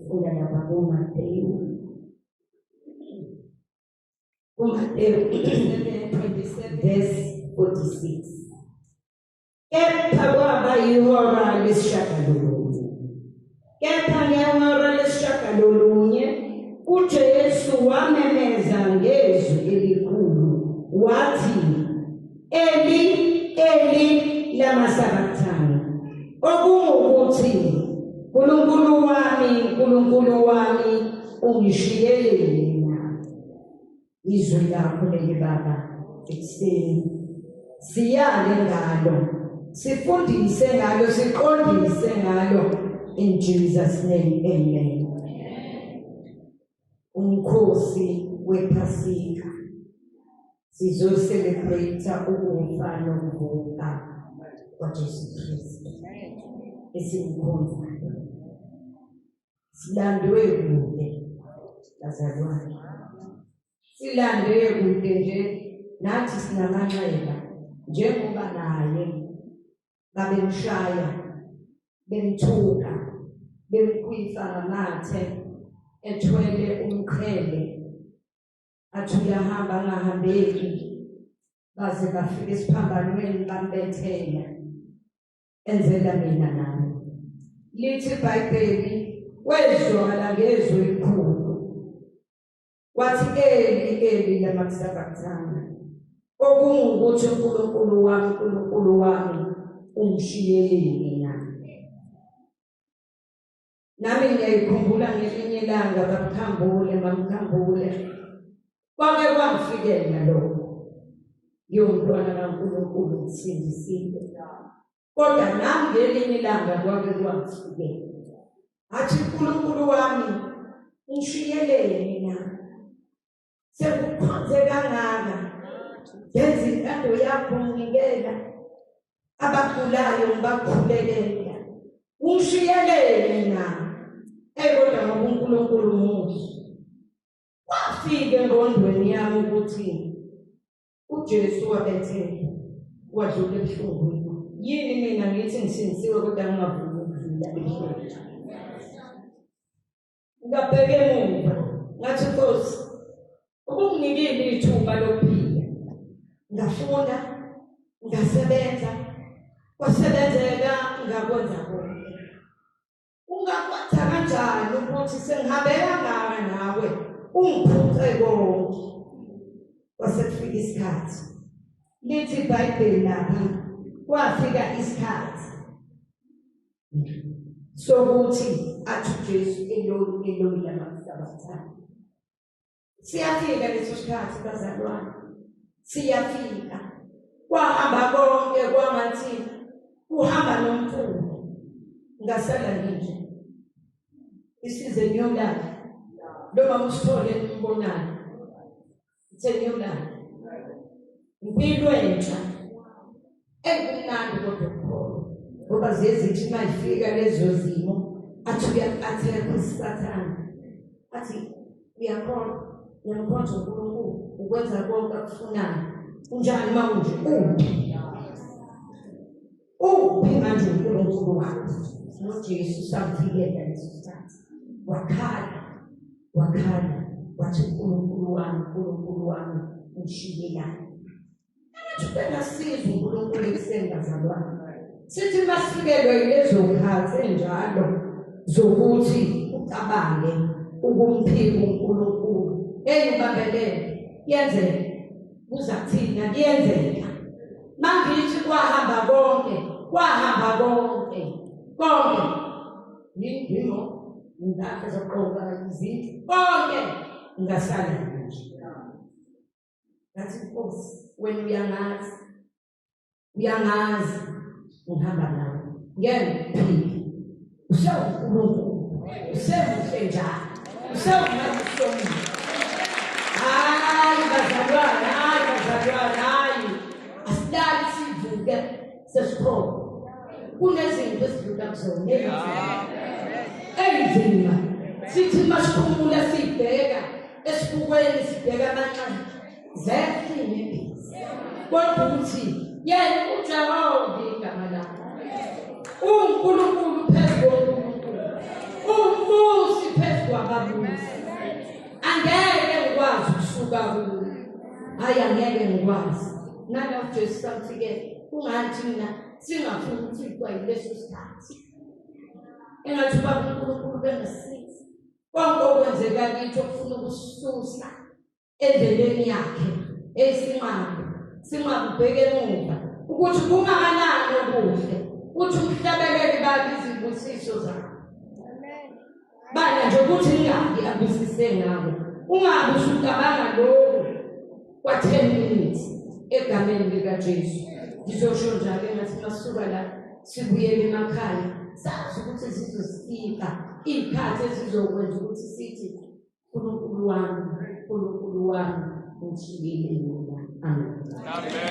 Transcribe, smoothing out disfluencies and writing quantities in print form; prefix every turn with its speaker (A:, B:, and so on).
A: Ngifunda lapha kuMateyu. KuMateyu
B: 27.
A: Verse 46. Kepha kwaba yihora lesishagalolunye. Kepha ngehora lesishagalolunye uJesu wamemeza ngezwi elikhulu wathi, Eli, Eli, lama sabachthani? Okungukuthi, Nkulunkulu wami, Nkulunkulu wami, ungishiyeleni na? Izwi lakho leli, Baba, ekuseni siyale ngalo, sifundise ngalo, siqondise ngalo, in Jesus' name, amen. Umkhosi wePhasika, sizocelebrate ukufa nokuvuka kwaJesu Kristu esimkhonzayo. Silandwe kude, bazalwane, silandwe kude nje. Nathi sinamanxeba njengoba naye babemshaya, bemthuka, bemkhwifa ngamathe, ethwele umqhele, athi uyahamba angahambeki, baze bafika esiphambanweni bambethela, enzela mina nami. Lithi iBhayibheli wezwakala ngezwi elikhulu wathi, Eli, Eli, lama sabachthani? Okungukuthi, uNkulunkulu wami, uNkulunkulu wami, ungishiyeleni na? Nami ngiyayikhumbula ngelinye ilanga, babukhambule, mamkhambule, kwake kwangifikela lokho. Ngiyomntwana kaNkulunkulu, ngisindisile, kodwa nami ngelinye ilanga kwake kwangifikela, athi, uNkulunkulu wami, ngishiyeleni na? Sekukhonze kangaka, ngenza intando yakho, nginikela abagulayo, ngibakhulekela, ungishiyeleni na? Eyi, kodwa ngoba uNkulunkulu muhle, kwafika engqondweni yami ukuthi uJesu wabethela, wadlula ebuhlungwini. Yini mina ngithi ngisindisiwe kodwa ngingavumi ukudlula ebuhlungwini? Ngabheka emuva, ngathi, Nkosi, ubunginikile ithuba lokuphila, ngafunda, ngasebenza, kwasebenzeka, ngakwenza konke. Ungakwenza kanjani ukuthi sengihambe kangaka nawe ungiphuce konke? Kwase kufika isikhathi, lithi iBhayibheli lapha, kwafika isikhathi sokuthi athi uJesu, Eloi, Eloi, lama sabachthani? Siyafika leso sikhathi, bazalwane, siyafika. Kwahamba konke, kwangathi kuhamba nomfula, ngasala nginje. Isize niyolala lo mama usithole nimbonayo, ithe niyolala impilo entsha ekumnandi, kodwa ukukholwa, ngoba ziye zithi uma ifika lezo zimo, athi uya-attack uSathane, athi, uyakholwa, uyamkhonza uNkulunkulu, ukwenza konke akufunayo, unjani uma unje? Uphi, uphi manje uNkulunkulu wakho? NoJesu samfikela leso sikhathi, wakhala, wakhala, wathi, uNkulunkulu wami, uNkulunkulu wami, ungishiyelani? Angathi ubengasiza uNkulunkulu ekuseni, bazalwane. Sithi masifikelwe yilezo khathi enjalo zokuthi ucabange ukumphika uNkulunkulu, hey, ubambelele, kuyenzeka, kuza kuthina, kuyenzeka. Mangithi kwahamba konke, kwahamba konke konke, yindingo, impahla zokugqoka, izindlu, konke, ngasala nje. Ngathi, Nkosi, wena uyangazi, uyangazi, ngihamba nawe, ngeke ngiphike. UsewuNkulunkulu, usemuhle njalo, usewumakusomile. Hayi bazalwane, hayi bazalwane, hayi, asilali sivuke sesikhona. Kunezinto esidlula kuzona ey'nzima, sithi masiphumula sibheka esibukweni, sibheka amanxeba, zehle inyembezi, kodwa ukuthi yena uJehova igama lakhe, uNkulunkulu phezu koNkulunkulu, umbusi. ababusi. Angeke ngikwazi ukusuka kuwo, hhayi, angeke ngikwazi. Nala uJesu samfikele, kungani thina singafuni ukufikwa yileso sikhathi? Engathi uBaba uNkulunkulu bengasisiza konke okwenzeka kithi okufuna ukusisusa endleleni yakhe. Eyisinqabe sinqabe ubheke emuva ukuthi kungakanani okuhle, uthi umhlabeleli baba izibusiso zakhe bala nje ukuthi ingaki abusise ngako, ungabe usucabanga lokhu kwa-10 minutes. Egameni likaJesu ngizosho njalo, engathi masuka la sibuyele emakhaya sazi ukuthi zizosifika iy'khathi ezizokwenza ukuthi sithi, "Nkulunkulu wami, Nkulunkulu wami, ngishiyile mina." Amen.
C: Amen.